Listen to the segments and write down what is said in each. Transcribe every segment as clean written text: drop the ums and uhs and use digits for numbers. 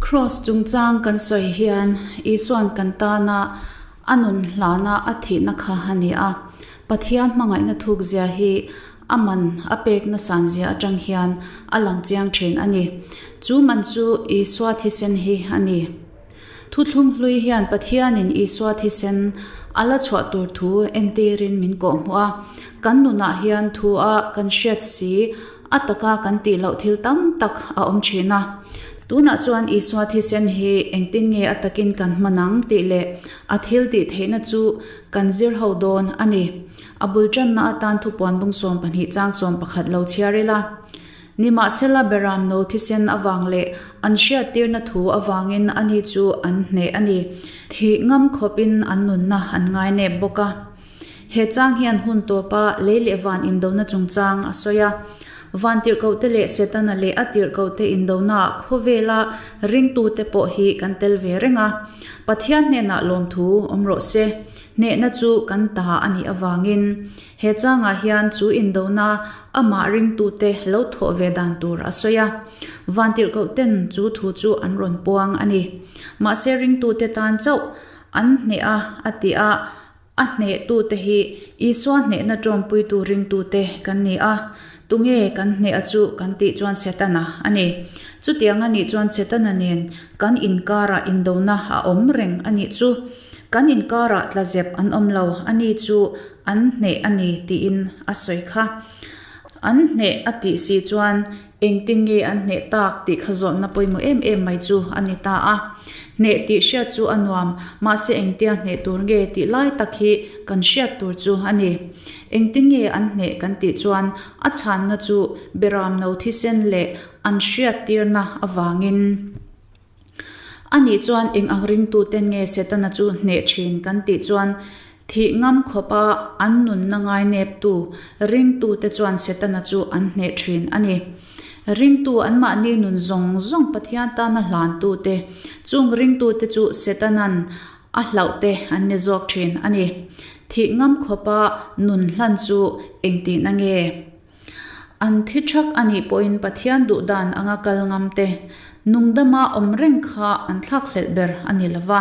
Kraws chungchang kan sawi hian Isua'n kan tana a nun hlana a thihna kha a ni a. Pathian hmangaihna thukzia hi a man a pekna sanzia atang hian a lang chiang thin a ni. Chu man chu Isua thisen hi a ni. Thuthlung hlui hian Pathianin Isua thisen a la chhuah tur thu entirin min kawhhmuh a. Kan nunah hian thu a kan hriat si a taka kan tih loh thil tam tak a awm thin a. Tunah chuan Isua thisen hi engtin nge a takin kan hman ang tih leh a thil tih theihna chu kan zir ho dawn a ni. A bul tanna atan thupuan bung 12 chang 11 lo chhiar ila. Nimahsela Beram no thisen avang leh an hriattirna thu avangin ani chu an hneh a ni. Thih ngam khawpin an nunna an ngainep bawk a. He chang hian hun tawpa lei leh van indona chungchang a sawi a. Van tirhkohte leh Setana leh a tirhkohte indonaah khawvela ringtute pawh hi kan tel ve reng a. Pathian hnenah lawmthu awm rawh se. Hnehna chu kan ta a nih avangin he changah hian chu indona amah ringtute lo thawh ve dan tur a sawi a. Van tirhkohten chu thu chu an rawn puang a ni. Mahse ringtute tan chauh an hneh a a ti a. A hnehtute hi Isua hnehna ṭawmpuitu ringtute kan ni a, tunge kan hneh a chu kan tih chuan Setana a ni. Chutiang a nih chuan Setana nen kan inkarah indona a awm reng a nih chu. Kan inkarah tlazep an awm lo, a ni chu an hneh a ni tiin a sawi kha. An hneh a tih si chuan Engtin nge an hneh tak tih kha zawhna pawimawh em em mai chu a ni ta a. Hneh tih hriat chu a nuam, mahse engtia hneh tur nge tih lai tak hi kan hriat tur chu a ni. Engtin nge an hneh kan tih chuan a chhanna chu Beram no thisen leh an hriattirna avangin a nih chuan eng ang ringtuten nge Setana chu hneh thin kan tih chuan thih ngam khawpa an nunna ngaineptu ringtute chuan Setana chu an hneh thin a ni. Ringtu anmahni nun zawng zawng Pathian tana hlantute chung ringtute chu Setana'n a hlauhte an ni zawk thin a ni. Thih ngam khawpa nun hlan chu engtihna nge? An thi thak a nih pawhin Pathian duh dan anga kal ngam te, nungdama awm reng kha an thlakhlelh ber a ni lo va,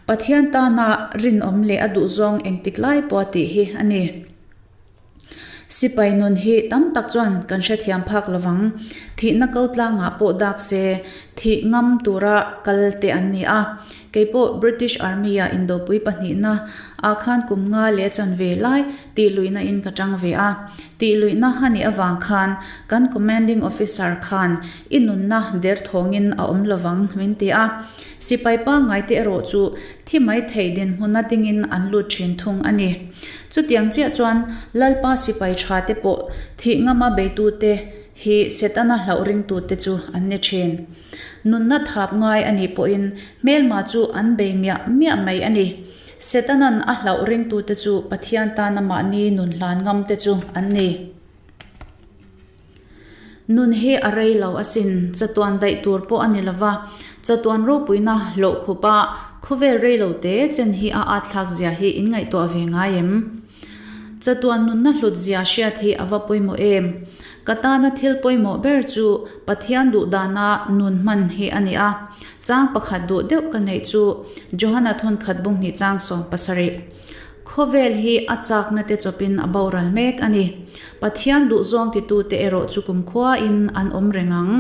Pathian tana rinawm leh a duhzawng engtik lai pawh tih hi a ni. Sipai nun hi tam tak chuan kan hrethiam phak lo vang. Thihna ko tlangah pawh dak se, thih ngam tura kal te an ni a. Kei pawh British Army-a indopui pahnihna ah khan kum nga leh chanve lai Tih luihna in ka tang ve a. Tih luihna a nih avang khan kan commanding officer khan i nunna der thawngin a awm lovang min ti a. Sipai pangngai te erawh chu thi mai theih dinhmun a dingin an lut thin thung a ni. Chutiang chiah chuan Lalpa sipai tha te pawh thih ngama beitute hi Setana hlauh ringtute chu an ni thin. Nunna thap ngai a nih pawhin hmelma chu an bei miah miah mai a ni. Setanan a hlauh ringtute chu Pathian tana mahni nun hlan ngamte chu an ni. Nun hi a rei lo asin, chatuan daih tur pawh a ni lo va, chatuan ropuina hlawh khupa khawvel rei lo te chen hi a atthlak zia hi in ngaihtuah ve ngai em? Chatuan nunna hlut zia hriat hi a va pawimawh em? Ka tana thil pawimawh ber chu Pathian duhdana nun hman hi a ni a. Chang pakhat duh deuh ka neih chu Johana thawnkhat bunghnih chang 17. Khawvel hi a chakna te chawpin a boral mek a ni. Pathian duhzawng titute erawh chu kumkhuain an awm reng ang.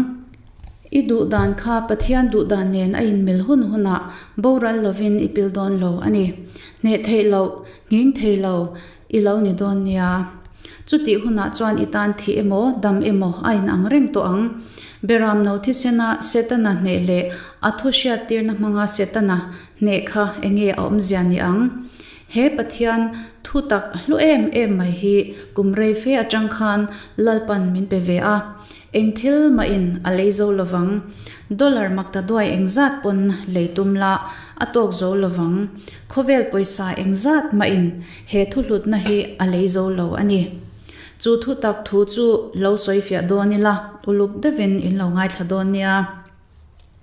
I duh dan kha Pathian duh dan nen a inmil hun hunah boral lovin i pil dawn lo a ni. Hneh theih loh, nghing thei lo i lo ni dawn nia. Chutih hunah chuan i tan thih emaw, dam emaw a inang reng tawh ang. Beram no thisena Setana hneh leh a thu hriattirna hmanga Setana hneh kha enge a awmzia ni ang? He Pathian thu tak hlu em em mai hi kum rei fe atang khan Lalpan min pe ve a. Eng thil mahin a lei zo lovang. Dollar makta duai engzat pawn lei tum la a tawk zo lovang. Khawvel pawisa engzat mahin he thu hlutna hi a lei zo lo a ni. Chu thu tak thu chu lo sawi fiah dawn ila, uluk deuhin in lo ngaithla dawn nia.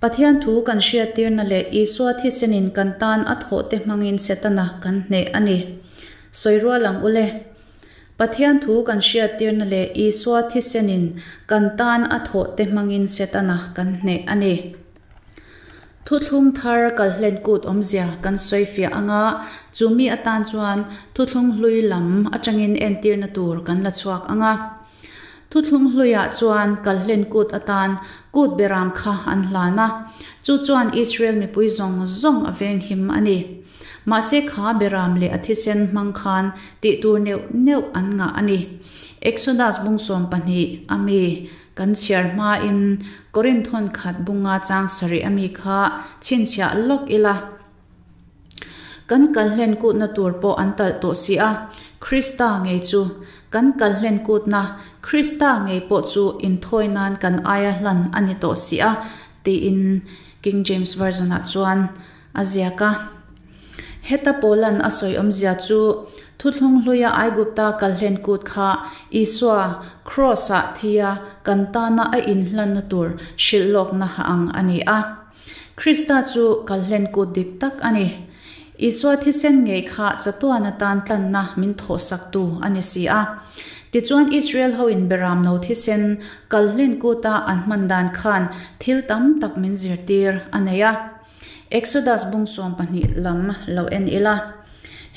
Pathian thu kan hriattirna leh Isua thisenin kan tan a thawhte hmangin Setana kan hneh a ni. Sawi rual ang ule. Pathian thu kan hriattirna leh Isua thisenin kan tan a thawhte hmangin Setana kan hneh a ni. Thuthlung thar kalhlen kut awmzia kan sawi fiah anga, chu mi atan chuan thuthlung hlui lam atangin entirna tur kan la chhuak anga. Thuthlung hluiah chuan kalhlen kut atan kut beram kha an hlan a, chu chuan Israel mipui zawng zawng a venghim a ni. Mahse kha beram leh a thisen hmang khan tih tur neuh neuh an ngah a ni. Exodus bung 12 a mi kan chhiar hmain Korinth hawn khat bunga chang sarih a mi kha chhinchhiah lawk ila. Kan kalhlen kutna tur pawh an talh tawh si a, Krista ngei chu kan kalhlen kutna, Krista ngei pawh chu inthawi nan kan aia hlan a ni tawh si a, tiin King James Version-ah chuan a ziak a. Heta Paulan a sawi awmzia chu Thuthlung hluia Aigupta kalhlen kut kha Isua Kraws-ah thia kan tana a inhlanna tur hrilh lawkna ang a ni a. Krista chu kalhlen kut dik tak a ni. Isua thisen ngei kha chatuan atan tlanna min thawhsaktu a ni si a. Tichuan Israel hoin beram no thisen kalhlen kuta an hman dan khan thil tam tak min zirtir a nei a. Exodus bung 12 lam lo en ila.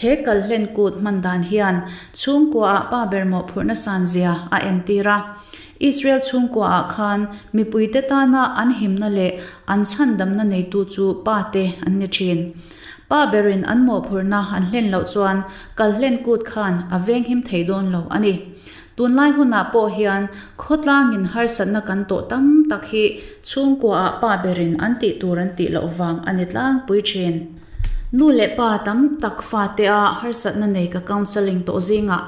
He kalhlen kut hman dan hian chhungkuaah pa ber mawhphurhna san zia a entir a. Israel chhungkuaah khan mipuite tana an himna leh an chhandamna neitu chu pa te an ni thin. Pa berin an mawhphurhna an hlen loh chuan kalhlen kut khan a venghim thei dawn lo a ni. Tunlai hunah pawh hian khawtlangin harsatna kan tawh tam tak hi chhungkuaah pa berin an tih tur an tih loh vang a ni tlangpui thin. Nu leh pa tam tak fatea harsatna nei ka counselling tawh zingah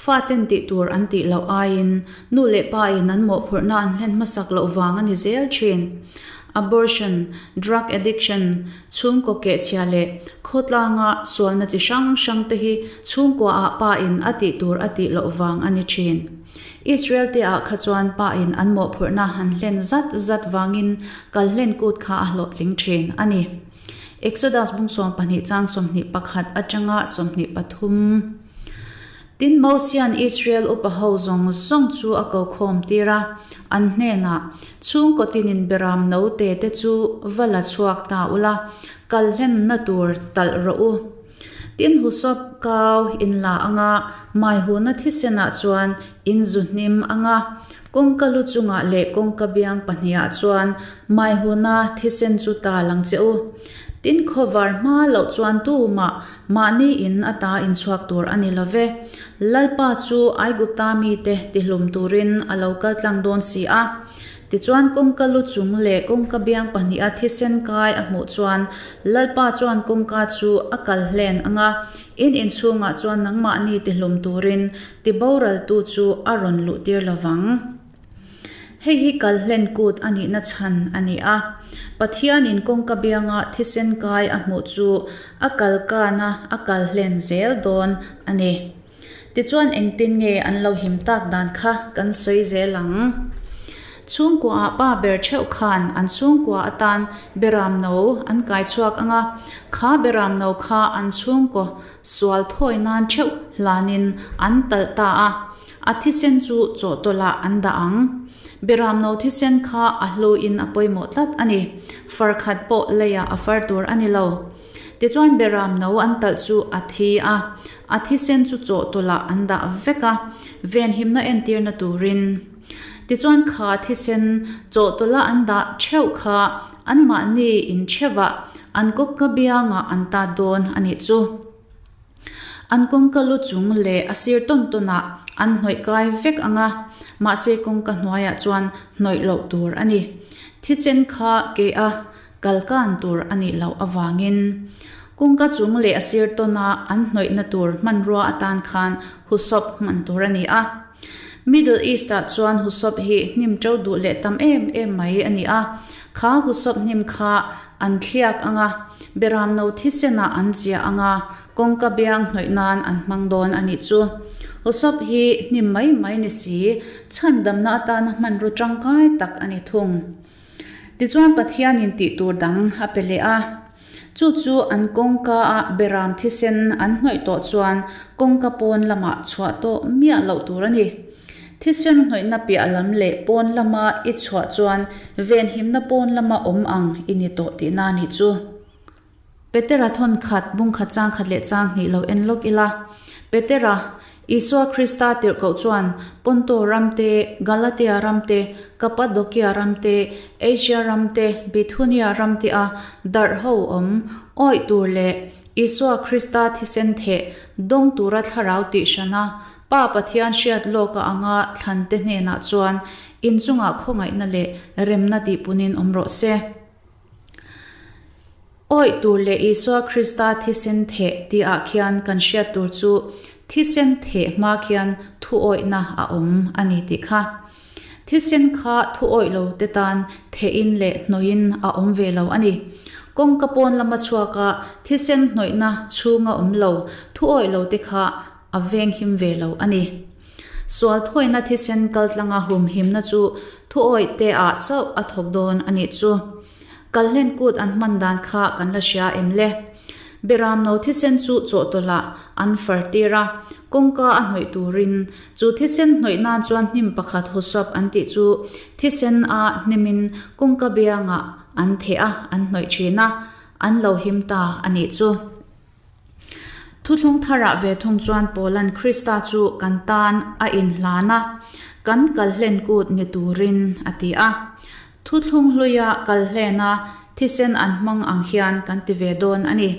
faten tih tur an tih loh aiin nu leh pa in an mawhphurhna an hlen hmasak loh vang a ni zel thin. Abortion, drug addiction, chhungkaw kehchhia leh khawtlanga sualna chi hrang hrang te hi chhungkuaah pa in a tih tur a tih loh vang a ni thin. Israel te ah kha chuan pa in an mawhphurhna an hlen zat zat vangin kal hlen kut kha a hlawhtling thin a ni. Exodus bung 12 chang 21 atanga 23. Tin, Mosia'n Israel upa ho zawng zawng chu a ko khawm tir a, an hnenah, Chhungkaw tinin beram note te chu va la chhuak ta ula, kal hlenna tur talh rawh u. Tin, husawp kau in la anga maihuna thisenah chuan in zu hnim anga, kawngka lu chungah leh kawngka biang pahnihah chuan maihuna thisen chu tal ang che u. Tin, khawvar hma loh chuan tumah Mahni in ata inchhuak tur a ni lo ve. Lalpa chu Aigupta mite tihlum turin a lo kal tlang dawn si a. Tichuan kawngka lu chung leh kawngka biang pahniha thisen kai a hmuh chuan Lalpa chuan kawngka chu a kal hlen ang a, in inchhungah chuan nangmahni tihlum turin tiboraltu chu a rawn luhtir lo vang. Hei hi kal hlen kut a nihna chhan a ni a. Pathianin kawngka bianga thisen kai a hmuh chu a kal kana a kal hlen zel dawn a ni. Tichuan engtin nge an lo him tak dan kha kan sawi zel ang. Chhungkuaah pa ber theuh khan an chhungkua atan beram no an kai chhuak ang a, kha beram no kha an chhungkaw sual thawi nan theuh hlanin an talh ta a. A thisen chu chawhtawlh ah an dah ang. Beramno thisen kha a hluin a pawimawh tlat a ni. Far khat pawh leiah a far tur a ni lo. Tichuan beramno an talh chu a thi a, a thisen chu chawhtawlh ah an dah vek a, venhimna entirna turin. Tichuan kha thisen chawhtawlh a an dah theuh kha anmahni inchhevah an kawkka biangah an tat dawn a nih chu. An kawngka lu chung leh a sir tawn tawn ah an hnawih kai vek ang a, mahse kawngka hnuaiah chuan hnawih loh tur a ni. Thisen kha ke a kal kan tur a nih loh avangin kawngka chung leh a sir tawn a an hnawihna tur hmanrua atan khan husawp hman tur a ni a. Middle East ah chuan husawp hi hnim to duh leh tam em em mai a ni a, kha husawp hnim kha an thliak ang a, Beramno thisenah an chiah ang a, kawngka biang hnawih nan an hmang dawn a nih chu. Husawp hi hnim mai mai ni si, chhandamna atana hmanraw tangkai tak a ni thung. Tichuan Pathianin tih tur dang a pe leh a. Chu chu an kawngka a beram thisen an hnawih tawh chuan kawngka pawn lamah chhuah tawh miah loh tur a ni. Thisen hnawihna piah lam leh pawn lama i chhuah chuan venhimna pawn lama awm ang i ni tawh tihna a nih chu. Petera thawn khat, bung khat chang khat leh chang hnih lo en lawk ila. Petera, Isua Krista tirhkoh chuan Ponto ram te, Galatia ram te, Kapadokia ram te, Asia ram te, Bithunia ram te a darh ho awm awih tur leh Isua Krista thisen theh dawng tura thlarau tih hrana Pa Pathian hriat lawka anga thlante hnenah chuan inchungah khawngaihna leh remna tihpunin awm rawh se. Awih tur leh Isua Krista thisen theh tihah khian kan hriat tur chu thisen theh hma khian thuawihna a awm a ni tih kha. Thisen kha thuawih lo te tan thehin leh hnawihin a awm ve lo a ni. Kawngka pawn lama chhuaka thisen hnawihna chhunga awm lo thuawih lo te kha a venghim ve lo a ni. Sual thuaina thisen kaltlanga humhimna chu thuawih te ah chauh a thawk dawn a nih chu. Kalhlen kut an hman dan kha kan la hria em le? Beram no thisen chu chawhtawlh ah an far tir a, kawngka a hnawih turin chu thisen hnawih nan chuan hnim pakhat husap an tih chu thisen a hnimin kawngka biangah an theh a, an hnawih thin a, an lo him ta a nih chu. Thuthlung tharah ve thung chuan Paulan Krista chu kan tan a inhlan a, kan kalhlen kut ni turin a ti a. Thuthlung hluia kalhlena thisen an hmang ang hian kan ti ve dawn a ni.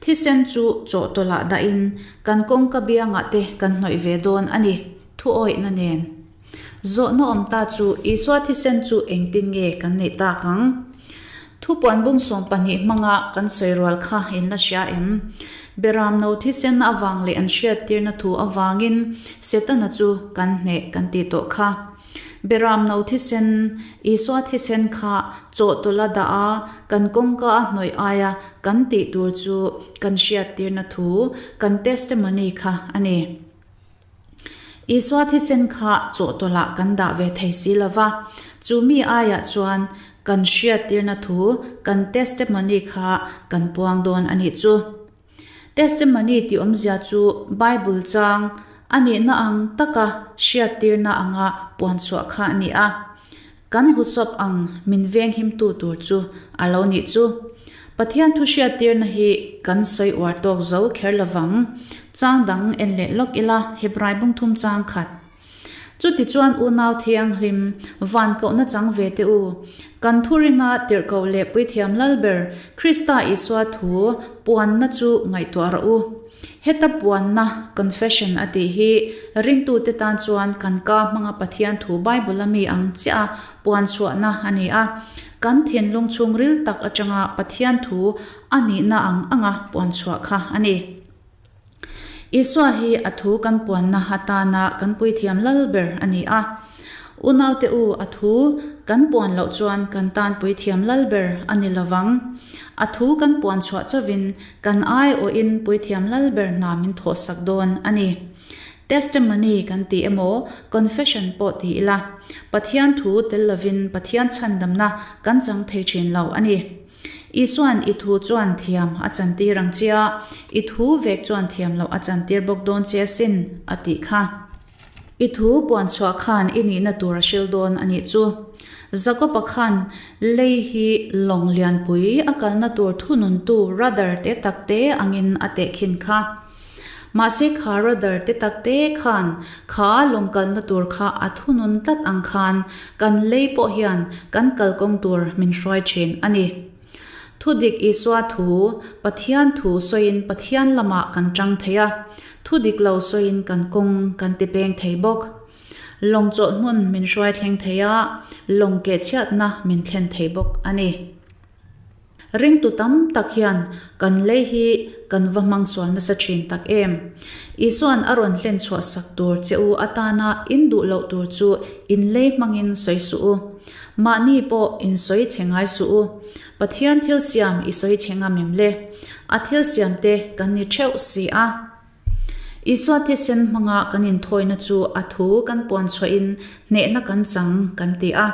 Thisen chu chawhtawlhah dahin kan kawngka biangah te kan hnawih ve dawn a ni, thuawihna nen. Zawhna awm ta chu Isua thisen chu engtin nge kan neih tak ang? Thupuan bung 12 hmanga kan sawi rual kha in la hria em? Beram no thisen avang leh an hriattirna thu avangin Setana chu kan hneh kan tih tawh kha. Beram no thisen, Isua thisen kha chawhtawlh a dah a, kan kawngka a hnawih aia kan tih tur chu kan hriattirna thu, kan testimony kha a ni. Isua thisen kha chawhtawlhah kan dah ve thei si lo va, chu mi aiah chuan kan hriattirna thu, kan testimony kha kan puang dawn a nih chu. Testimony tih awmzia chu Bible chang a nihna ang taka hriattirna anga puanchhuah kha a ni a. Kan husawp ang min venghimtu tur chu a lo nih chu. Pathian thu hriattirna hi kan sawi uar tawk zo kher lovang. Chang dang en leh lawk ila, Hebrai bungthum chang khat. Chutichuan unau thianghlim, van kohna chang ve teh u. Kan thurina tirhkoh leh puithiam lalber Krista Isua thu puanna chu ngaihtuah rawh u. Heta puanna, confession, a tih hi ringtute tan chuan kan ka hmanga Pathian thu Bible a mi ang chiah a puan chhuahna a ni a. Kan thinlung chhungril tak atanga Pathian thu a nihna ang anga puan chhuah kha a ni. Isua hi a thu kan puanna atana kan puithiam lal ber a ni a. Unaute u, a thu kan puan loh chuan kan tan puithiam lal ber a ni lovang. A thu kan puan chhuah chauhin Kan aiawhin puithiam lal ber hna min thawhsak dawn a ni. Testimony kan ti emaw, confession pawh ti ila, Pathian thu tel lovin Pathian chhandamna kan chang thei thin lo a ni. Isua'n i thu chuan thiam a chantir ang che a, i thu vek chuan thiam loh a chantir bawk dawn che asin, a tih kha. I thu puan chhuah khan i nihna tur a hril dawn a nih chu. Jakob-a khan lei hi lawng lianpui a kalna tur thununtu rudder te tak te angin a tehkhin kha. Mahse kha rudder te tak te khan kha lawng kalna tur kha a thunun tlat ang khan kan lei pawh hian kan kalkawng tur min hruai thin a ni. Thudik Isua thu, Pathian thu sawiin Pathian lamah kan tang thei a, thudik lo sawiin kan kawng kan ti peng thei bawk. Lawng chawlh hmun min hruai thleng thei a, lawng keh chhiatna min thlen thei bawk a ni. Ringtu tam tak hian kan lei hi kan va hmang sual nasa thin tak em? Isua'n a rawn hlen chhuah sak tur che u atana in duh loh tur chu in lei hmangin sawi suh u. Mahni pawh in sawi chhe ngai suh u. Pathian thil siam i sawi chhe ngam em le? A thil siam te kan ni theuh si a. Isua thisen hmanga kan inthawina chu a thu kan puan chhuahin hnehna kan chang kan ti a.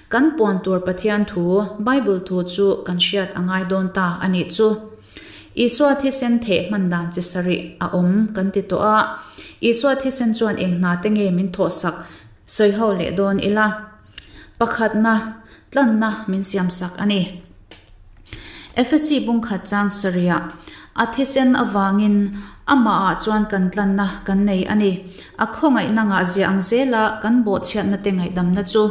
Kan puan tur Pathian thu, Bible thu chu kan hriat a ngai dawn ta a nih chu. Isua thisen theh hman dan chi sarih a awm kan ti tawh a. Isua thisen chuan eng hna te nge min thawhsak? Sawi ho leh dawn ila. Pakhatna, tlanna min siamsak a ni. Efesi bungkhat chang sarihah a thisen avangin amahah chuan kan tlanna kan nei a ni. A khawngaihna ngahzia ang zela kan bawhchhiatna te ngaihdamna chu.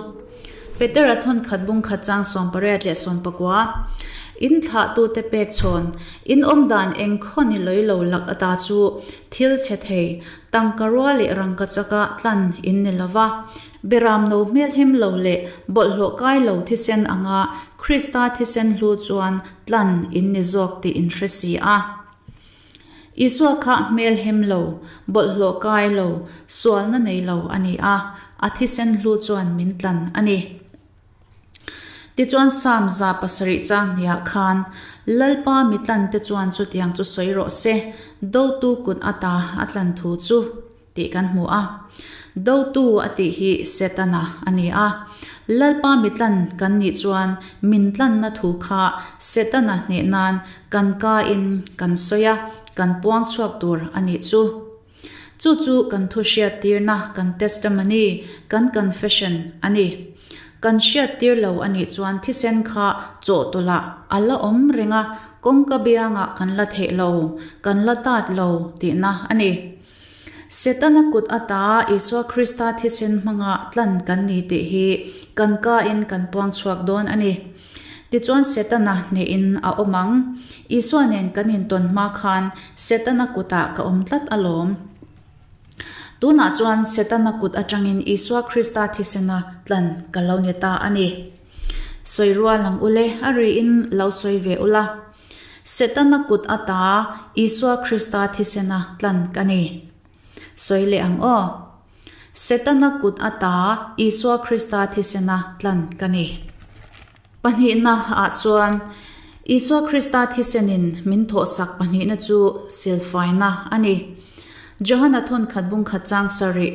Petera thawnkhat bungkhat chang 18 leh 19, In thlahtute pek chhawn, in awmdan eng khaw ni lawih lo lak ata chu thil chhe thei, tangka rua leh rangka chaka tlan in ni lova, Beram no hmelhem lo leh bawlhhlawh kai lo thisen anga Krista thisen hlu chuan tlan in ni zawk tih in hre si a. Isua kha hmelhem lo, bawlhhlawh kai lo, sualna nei lo a ni a, a thisen hlu chuan min tlan a ni. Tichuan Psalm 700 chang hniah khan, Lalpa mi tlante chuan chutiang chu sawi rawh se, dotu kut ata a tlan thu chu. Tih kan hmu a. Dotu a tih hi Setana a ni a. Lalpa mitlan kan nih chuan min tlanna thu kha Setana hneh nan kan kain kan sawi a, kan puang chhuak tur a nih chu. Chu chu kan thu hriattirna, kan testimony, kan confession a ni. Kan hriattir lo a nih chuan thisen kha chawhtawlh ah a la awm reng a, kawngka biangah kan la theih lo, kan la tat lo tihna a ni. Setana kut ata Isua Krista thisen hmanga tlan kan ni tih hi kan kain kan puang chhuak dawn a ni. Tichuan Setana hnehin a awm ang. Isua nen kan intawn hma khan Setana kutah ka awm tlat alawm. Tunah chuan Setana kut atangin Isua Krista thisena tlan ka lo ni ta a ni. Sawi rual ang ule, a riin lo sawi ve ula. Setana kut ata Isua Krista thisena tlan ka ni. Sawi leh ang aw. Setana kut ata Isua Krista thisena tlan ka ni. Pahnihna ah chuan Isua Krista thisenin min thawhsak pahnihna chu silfaina a ni. Johana thawnkhat bungkhat chang sarih.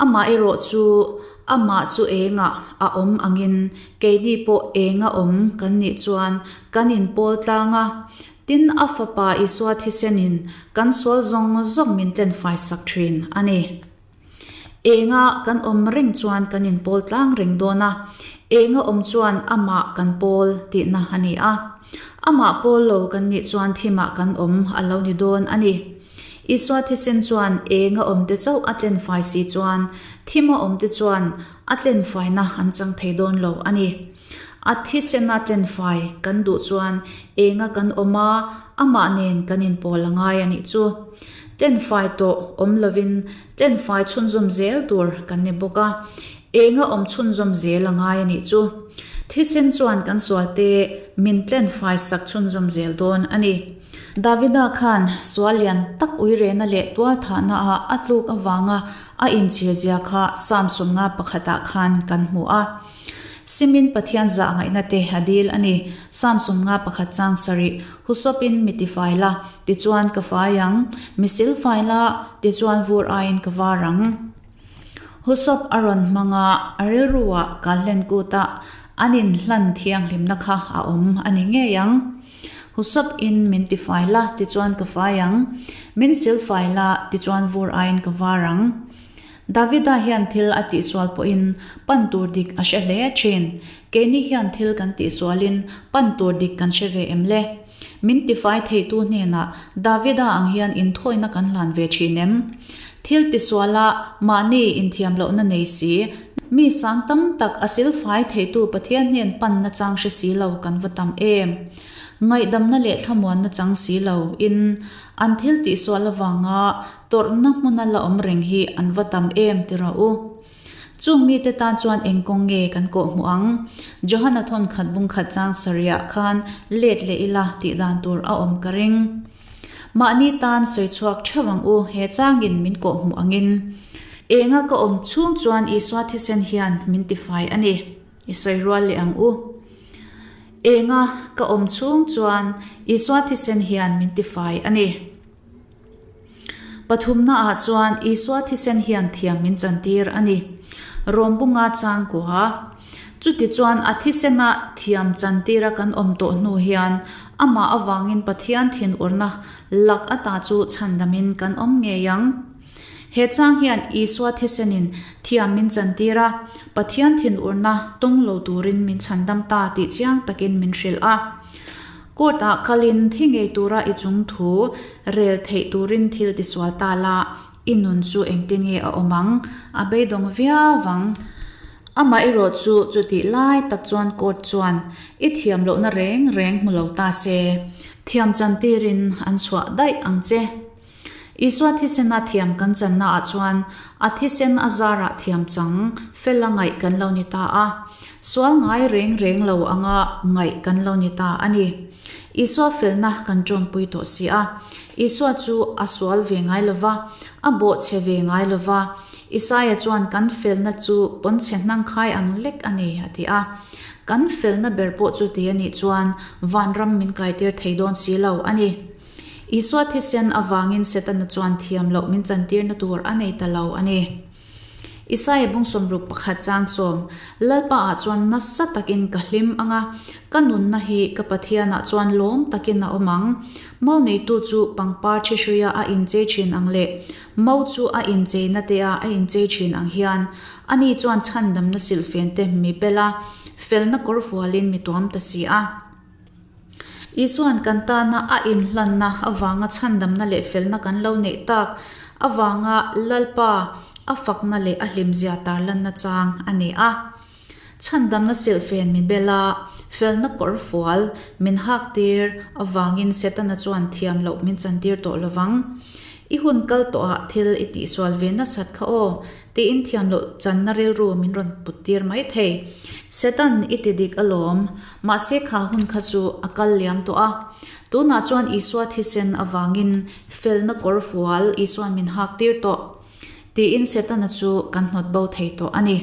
Amah erawh chu amah chu engah a awm angin keini pawh enga awm kan nih chuan kan inpawl tlang a, tin a Fapa Isua thisenin kan sual zawng zawng min tlenfai sak thin a ni. Enga kan awm reng chuan kan inpawl tlang reng dawn a, enga awm chuan amah kan pawl tihna a ni a. Amah pawl lo kan nih chuan thimah kan awm a lo ni dawn a ni. Isua thisen chuan eng a awmte chauh a tlenfai si chuan thim a awmte chuan a tlenfaina an chang thei dawn lo a ni. A thisena tlenfai kan duh chuan enga kan awm a, amah nen kan inpawl a ngai a nih chu. Tlenfai tawh awm lovin tlenfai chhunzawm zel tur kan ni bawk a, enga awm chhunzawm zel a ngai a nih chu. Thisen chuan kan sualte min tlenfai sak chhunzawm zel dawn a ni. Davida khan sual lian tak uirena leh tualthahna ah a tluk avanga a inchhir zia kha Psalm 50 pakhatah khan kan hmu a. Simin Pathian zah ngaihna te a dil a ni. Psalm 51 chang sarih, Husawpin mi tifai la, tichuan ka fai ang, mi silfai la, tichuan vur aiin ka var ang. Husawp a rawn hmang a, a rilruah Kalhlen kuta an inhlan thianghlimna kha a awm a ni ngei ang. Husawp in min ti fai la, tichuan ka fai ang. Min sil fai la, tichuan vur aiin ka var ang. Davida hian thil a tihsual pawhin pan tur dik a hre hle thin. Keini hian thil kan tihsualin pan tur dik kan hre ve em le? Min tifai theitu hnenah Davida ang hian inthawina kan hlan ve thin em? Thil tisuala mahni inthiam lohna nei si, mi sang tam tak a silfai theitu Pathian hnen panna chang hre si lo kan va tam em? Ngaihdamna leh thlamuanna chang si lo in an thil tihsual avanga tawrhna hmuna la awm reng hi an va tam em ti rawh u. Chung mite tan chuan eng kawng nge kan kawh hmuh ang? Johana thawnkhat bungkhat chang sarihah khan let leh ila tih dan tur a awm ka ring. Mahni tan sawi chhuak theuh ang u, he changin min kawh hmuh angin. Enga ka awm chhung chuan Isua thisen hian min tifai a ni. I sawi rual leh ang u. Enga ka awm chhung chuan Isua thisen hian min tifai a ni. Pathumnaah chuan Isua thisen hian thiam min chantir a ni. Rawmbunga changkua. Chutichuan a thisena thiam chantira kan awm tawh hnu hian amah avangin Pathian thinurna lak ata chu chhandamin kan awm ngei ang. He chang hian Isua thisenin thiam min chantir a, Pathian thinurna tawng lo turin min chhandam ta tih chiang takin min hrilh a. Court-ah kalin thi ngei tura i chung thu rel theih turin thil tisual ta la, i nun chu engtin nge a awm ang? A beidawng viau vang. Amah erawh chu chutih lai tak chuan court chuan i thiam lohna reng reng hmu lo ta se, thiam chantirin an chhuah daih ang che. Isua thisena thiam kan channaah chuan a thisen a zarah thiam chang fela ngaih kan lo ni ta a, sual ngai reng reng lo anga ngaih kan lo ni ta a ni. Isua felna kan tawmpui tawh si a, Isua chu a sual ve ngai lo va, a bawhchhe ve ngai lo va, Isaia chuan kan felna chu pawnchhe hnangkhai ang lek a ni a ti a. Kan felna ber pawh chu ti a nih chuan vanram min kaitir thei dawn si lo a ni. Isua thisen avangin Setana chuan thiam loh min chantirna tur a nei ta lo a ni. Isaia bung sawmruk pakhat chang sawm, Lalpa ah chuan nasa takin ka hlim ang a, ka nunna hi ka Pathianah chuan lawm takin a awm ang. Mo neitu chu pangpar thi hruia a inchei thin ang leh mo chu a incheina te ah a inchei thin ang hian ani chuan chhandamna silhfen te mi bel a, felna kawr fualin mi tuam ta si a. Isua'n kan tana a inhlanna avanga chhandamna leh felna kan lo neih tak avanga Lalpa a fakna leh a hlimzia tarlanna chang a ni a. Chhandamna silhfen mi bela felna kawrfual min haktir avangin Setana chuan thiam loh min chantir tawh lovang. I hun kal tawhah thil i tihsual ve nasat kha aw, Tiin thiam loh channa rilru min rawn put tir mai thei. Setan i ti dik alawm, mahse kha hun kha chu a kal liam tawh a. Tunah chuan Isua thisen avangin felna kawr fual Isua'n min hak tir tawh. Tiin Setana chu kan hnawt bo thei tawh a ni.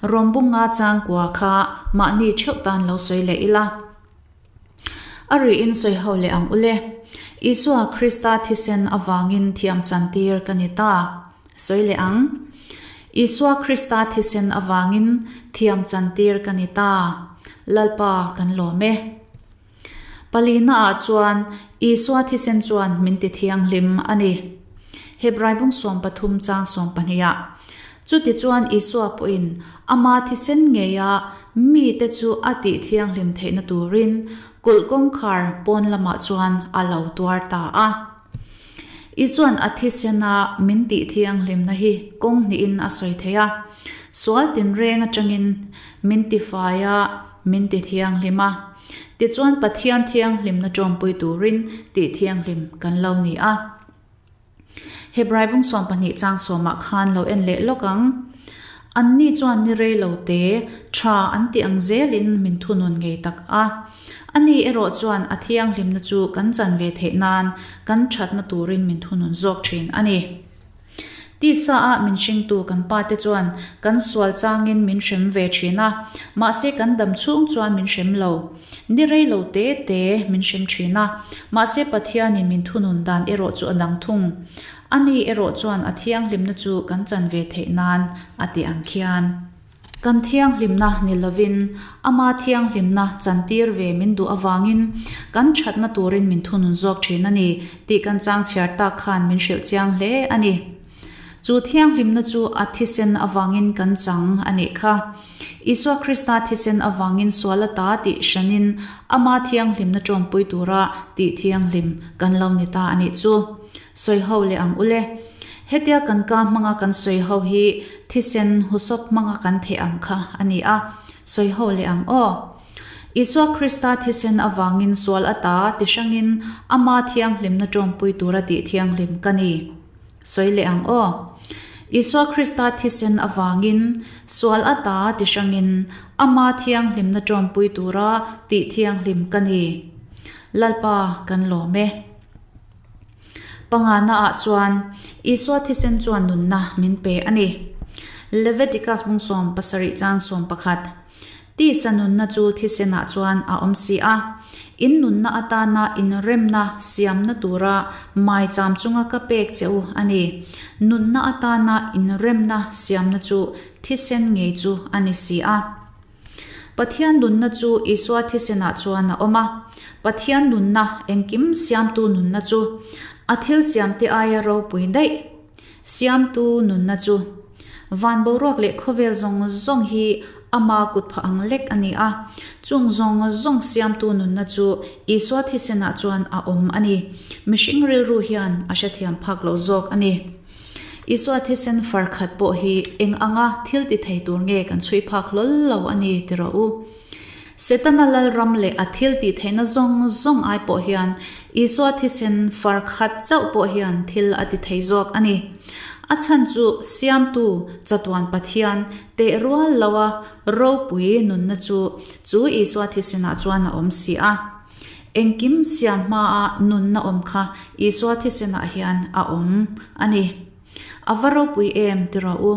Rawmbunga changkua kha mahni theuh tan lo sawi leh ila. A riin sawi ho leh ang ule. Isua Krista thisen avangin thiam chantir ka ni ta. Sawi leh ang. Isua Krista thisen avangin thiam chantir ka ni ta. Lalpa kan lawm e. Palina ah chuan Isua thisen chuan min ti thianghlim a ni. Hebrai bung 13 chang 12 ah. Chutichuan Isua pawhin ama thisen ngeia Mite chu a tih thianghlim theihna turin kulh kawngkhar pawn lamah chuan a lo tuar ta a. Isua'n a thisena min tih thianghlimna hi kawng hnihin a sawi thei a, sual tinreng atangin min tifai a, min ti thianghlim a. Tichuan Pathian thianghlimna tawmpui turin tih thianghlim kan lo ni a. Hebrai bung 12 chang sawmah khan lo en leh lawk ang. Anni chuan ni rei lo te, tha an tih ang zelin min thunun ngei tak a. Ani erawh chuan a thianghlimna chu kan chan ve theih nan kan thatna turin min thunun zawk thin a ni. Tisa a min hringtu kan pa te chuan kan sual changin min hrem ve thin a, mahse kan dam chhung chuan min hrem lo. Ni rei lo te te min hrem thin a, mahse Pathianin min thunun dan erawh chu a dang thung. Ani erawh chuan a thianghlimna chu kan chan ve theih nan a ti ang khian. Kan thianghlimna ni lovin ama thianghlimna chantir ve min duh avangin kan thatna turin min thunun zawk thin a ni tih kan chang chhiar tak khan min hrilh chiang hle a ni. Chu thianghlimna chu a thisen avangin kan chang a nih kha. Isua Krista thisen avangin sual a ta tih hranin ama thianghlimna tawmpui tura tih thianghlim kan lo ni ta a nih chu. Sawi ho leh ang ule. Hetia kan ka hmanga kan sawi ho hi thisen husawp hmanga kan theh ang kha a ni a. Sawi ho leh ang aw. Isua Krista thisen avangin sual a ta ti hrangin ama thianghlimna tawmpui tura tih thianghlim ka ni. Sawi leh ang aw. Isua Krista thisen avangin sual ata ti hrangin ama thianghlimna tawmpui tura tih thianghlim ka ni. Lalpa kan lawm e. Pangana ah chuan Isua thisen chuan nunna min pe a ni. Leviticus bung 17 chang 11. Tisa nunna chu thisenah chuan a awm si a, in nunna atana inremna siamna tura maicham chunga ka pek che u a ni. Nunna atana inremna siamna chu thisen ngei chu a ni si a. Pathian nunna chu Isua thisenah chuan a awm a. Pathian nunna, engkim siamtu nunna chu a thil siamte aia ropui daih. Siamtu nunna chu. Van boruak leh khawvel zawng zawng hi ama kutphah ang lek a ni a. Chung zawng zawng siamtu nunna chu Isua thisenah chuan a awm a ni. Mihring rilru hian a hrethiam phak lo zawk a ni. Isua thisen far khat pawh hi eng anga thil ti thei tur nge kan chhui phak hlawl lo a ni ti rawh u. Setana lalram leh a thil tih theihna zawng zawng ai pawh hian Isua thisen far khat chauh pawh hian thil a ti thei zawk a ni. A chhan chu Siamtu, Chatuan Pathian, teh rual loa ropui nunna chu chu Isua thisenah chuan a awm si a. Engkim siam hmaa nunna awm kha Isua thisenah hian a awm a ni. A va ropui em ti rawh u.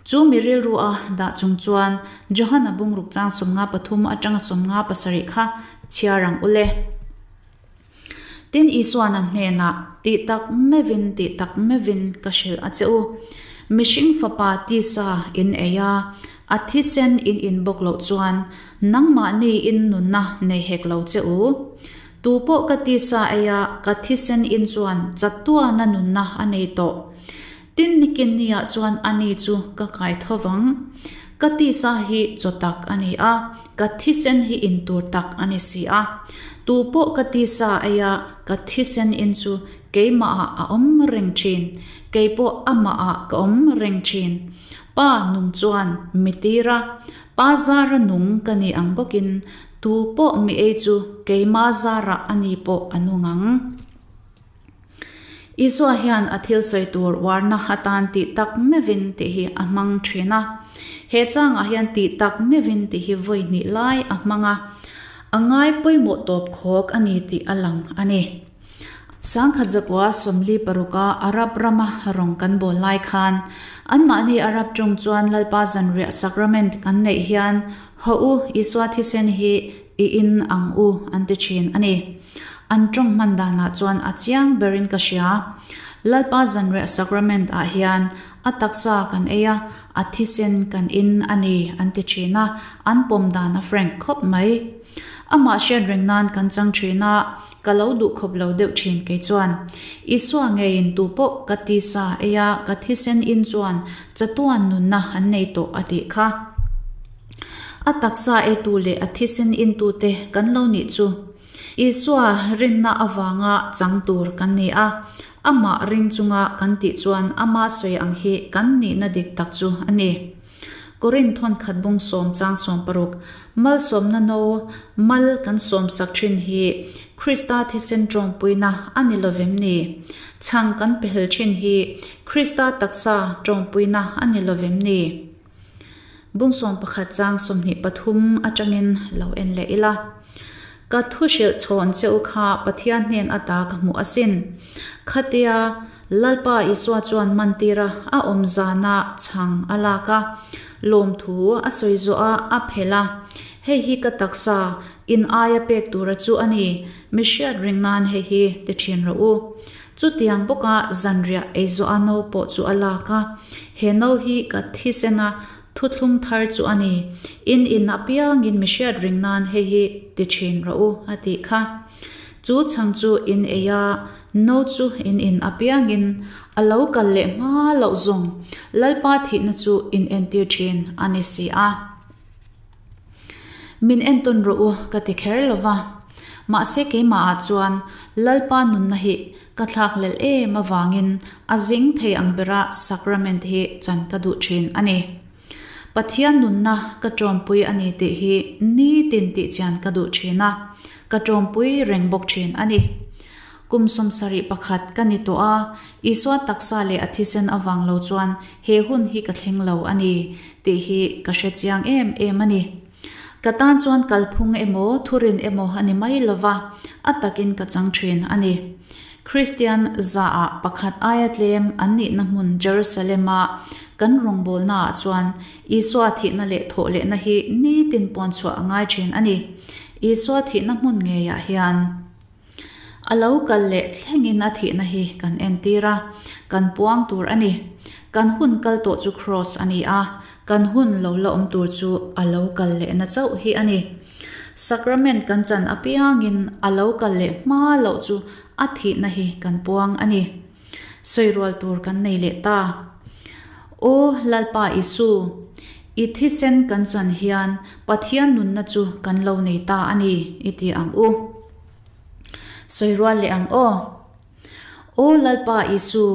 Chu mi rilru a dah chung chuan Johana bungruk chang 53 atanga 57 kha chhiar ang u le. Tin Isuan a hnenah, Tih tak meuhin, tih tak meuhin ka hrilh a che u. Mihring fapa tisa in ei a, a thisen in in bawk loh chuan nangmahni in nunna nei hek lo che u. Tu pawh ka tisa ei a, ka thisen in chuan chatuana nunna a nei tawh. Tin nikin niah chuan ani chu ka kai tho vang. Ka tisa hi chaw tak a ni a, ka thisen hi in tur tak a ni si a. Tu pawh ka tisa ei a, ka thisen in chu keimahah a awm reng thin, kei pawh amahah ka awm reng thin. Pa nung chuan mi tir a, pa zara nung ka ni ang bawkin tu pawh mi ei chu keima zarah a ni pawh a nung ang. Isua hian a thil sawi tur uarna atan tih tak meuhin tih hi a hmang thin a. He changah hian tih tak meuhin tih hi vawi hnih lai a hmang a, a ngai pawimawh tawp khawk a ni tih a lang a ni. Sangkhat zakua 46 a Arab rama rawng kan bawl lai khan anmahni Arab tawng chuan Lalpa zanriah sacrament kan neih hian Hawh u, Isua thisen hi I in ang u an ti thin a ni. An tawng hman danah chuan a chiang berin ka hria. Lalpa zanriah sacrament ah hian a taksa kan ei a, a thisen kan in a ni an ti thin a, an pawm dan a frank khawp mai. Amah hriat reng nan kan chang thin a, ka lo duh khawp lo deuh thin kei chuan. Isua ngeiin tu pawh ka tisa ei a, ka thisen in chuan chatuan nunna an nei tawh a tih kha. A taksa eitu leh a thisen intute kan lo nih chu Isua rinna avanga chang tur kan ni a, amah ring chunga kan tih chuan ama sawi ang hi kan nihna dik tak chu a ni. Korinth thawnkhat bung sawm chang 60, Malsawmna no mal kan sawmsak thin hi Krista thisen tawmpuina a ni lovem ni? Chhang kan pehel thin hi Krista taksa tawmpuina a ni lovem ni? Bung 11 chang 23 atangin lo en leh ila. Ka thu hrilh chhawn che u kha Pathian hnen ata ka hmuh asin. Khatia Lalpa Isua chuan mantira a awm zana chhang a lak a, lawmthu a sawi zawh a a phelh a. Hei hi ka taksa in aia pek tura chu a ni, mi hriat ring nan hei hi ti thin rawh u. Chutiang bawka zanriah ei zawha no pawh chu a lak a, he no hi ka thisen a, thuthlung thar chu a ni. In in apiangin mi hriat ring nan hei hi ti thin rawh u, a tih kha. Chu chhang chu in ei a, no chu in in apiangin a lo kal leh hma loh zawng Lalpa thihna chu in entir thin a ni si a. Min entawn rawh u ka ti kher lo va, mahse keimahah chuan Lalpa nunna hi ka thlakhlelh em avangin a zing thei ang bera sacrament hi chan ka duh thin a ni. Pathian nunna ka tawmpui a ni tih hi nitin tihchian ka duh thin a, ka tawmpui reng bawk thin a ni. Kum 71 ka ni tawh a, Isua taksa leh a thisen avang lo chuan he hun hi ka thleng lo a ni tih hi ka hre chiang em em a ni. Ka tan chuan kalphung emaw thurin emaw a ni mai lova, a takin ka chang thin a ni. Kristian zaah pakhat aia tlem an nihna hmun Jerusalem-a kan rawngbawlnaah chuan Isua thihna leh thawhlehna hi nitin puanchhuah a ngai thin a ni. Isua thihna hmun ngeiah hian. A lo kal leh thlengin a thihna hi kan entir a, kan puang tur a ni. Kan hun kal tawh chu Kraws a ni a, kan hun lo la awm tur chu a lo kal lehna chauh hi a ni. Sacrament kan chan apiangin a lo kal leh hma loh chu a thihna hi kan puang a ni. Sawi rual tur kan nei leh ta. Aw Lalpa Isu, i thisen kan chan hian Pathian nunna chu kan lo nei ta a ni, i ti ang u. Sawi rual leh ang aw. Aw Lalpa Isu,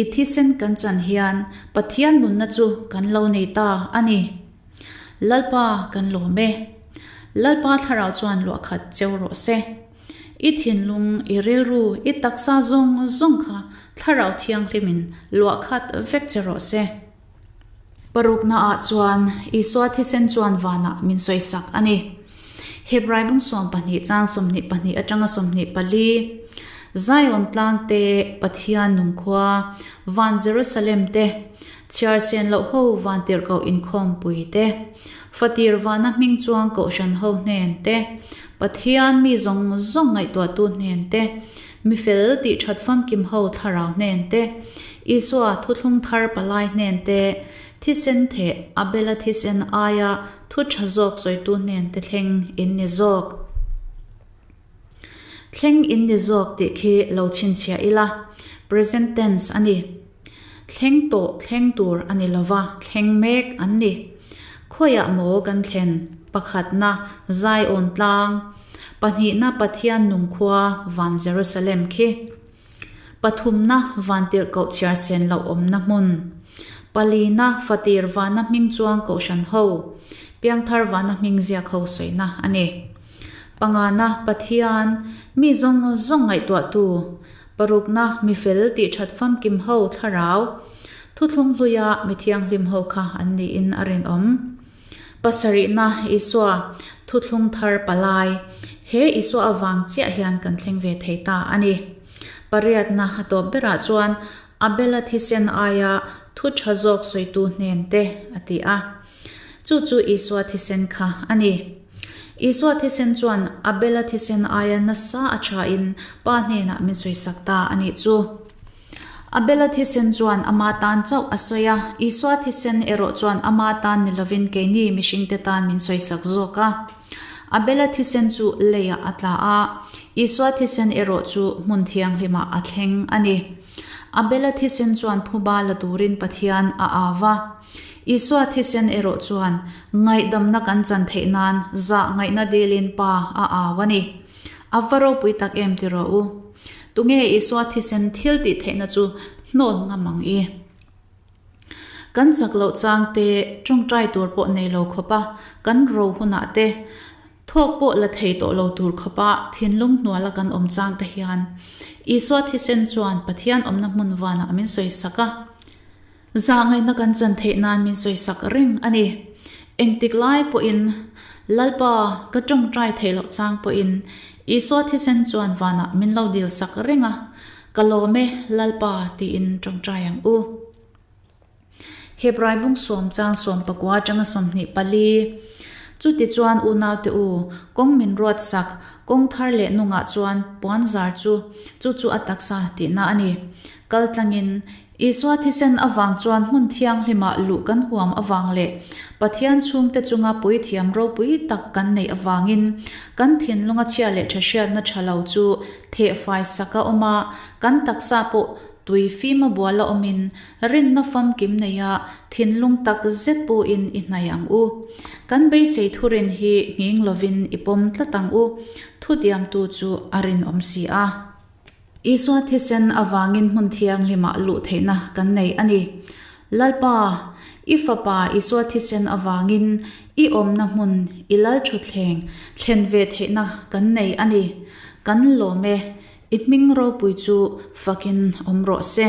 i thisen kan chan hian Pathian nunna chu kan lo nei ta a ni. Lalpa kan lawm e. Lalpa thlarau chuan luahkhat cheu rawh se. I thinlung, i rilru, i taksa zawng zawng kha Thlarau Thianghlimin luah khat vek che rawh se. Paruknaah chuan Isua thisen chuan vanah min sawisak a ni. Hebrai bung 12 chang 22 atanga 24, Zion tlang te, Pathian nung khua, van Jerusalem te, chhiar sen loh ho van tirhkoh inkhawmpui te, Fatir vana hming chuang kohhran ho hnen te, Pathian mi zawng zawng ngaihtuahtu hnen te, mi fel tih that famkim ho thlarau hnen te, Isua thuthlung thar palai hnen te, thisen theh Abela thisen aia thu tha zawk sawitu hnen te thleng in ni zawk. Thleng in ni zawk tih khi lo chhinchhiah ila, present tense a ni. Thleng tawh thleng tur a ni lova, thleng mek an ni. Khawiah maw kan thlen? Pakhatna, Zion tlang. Pahnihna, Pathian nung khua, van Jerusalem khi. Pathumna, Vantirhkoh chhiar sen loh awmna hmun. Palina, Fatir vana hming chuang kohhran ho, Piangthar vana hming ziak ho sawina a ni. Pangana, Pathian, mi zawng zawng ngaihtuahtu, Parukna, mi fel tih that famkim ho thlarau, thuthlung hluia mi thianghlim ho kha an niin a rinawm. Pasarihna, Isua, thuthlung thar palai, he Isua avang chiah hian kan thleng ve thei ta a ni. Pariatna, a tawp berah chuan Abela thisen aia thu tha zawk sawitu hnen te, a ti a. Chu chu Isua thisen kha a ni. Isua thisen chuan Abela thisen aia nasa a thain Pa hnenah min sawisak ta a nih chu. Abela thisen chuan ama tan chauh a sawi a, Isua thisen erawh chuan ama tan ni lovin keini mihringte tan min sawisak zawk a. Abela thisen chu leiah a tla a, Isua thisen erawh chu hmun thianghlimah a thleng a ni. Abela thisen chuan phuba la turin Pathian a au a. Isua thisen erawh chuan ngaihdamna kan chan theih nan zah ngaihna dilin Pa a au a ni. A va ropui tak em ti rawh u. Tunge Isua thisen thil tih theihna chu hnawl ngam ang i? Kan chak loh chang te, tawngtai tur pawh nei lo khawpa kan ro hunah te, thawk pawh la thei tawh lo tur khawpa thinlung hnuala kan awm chang te hian Isua thisen chuan Pathian awmna hmun vanah min sawisak a. Zahngaihna kan chan theih nan min sawisak reng a ni. Engtik lai pawhin, Lalpa, ka tawngtai theih loh chang pawhin, Isua thisen chuan vanah min lo dil sak reng a, ka lawm e, Lalpa, tiin tawngtai ang u. Hebrai bung sawm chang 14 atanga 24. Chutichuan unaute u, kawng min ruat sak, kawng thar leh nungah chuan puan zar chu, chu chu a taksa tihna a ni. Kal tlangin, Isua thisen avang chuan hmun thianghlimah luh kan huam avang leh Pathian chhungte chunga puithiam ropui tak kan neih avangin kan thinlunga chhia leh tha hriatna tha lo chu thehfai sak a awm a, kan taksa pawh tui fima bual a awmin rinna famkim neia thinlung tak zet puin i hnaih ang u. Kan beisei thurin hi nghing lovin i pawm tlat ang u, thutiamtu chu a rinawm si a. Isua thisen avangin hmun thianghlimah luh theihna kan nei a ni. Lalpa, i Fapa Isua thisen avangin i awmna hmun i lalthutthleng thlen ve theihna kan nei a ni. Kan lawm e, i hming ropui chu fakin awm rawh se.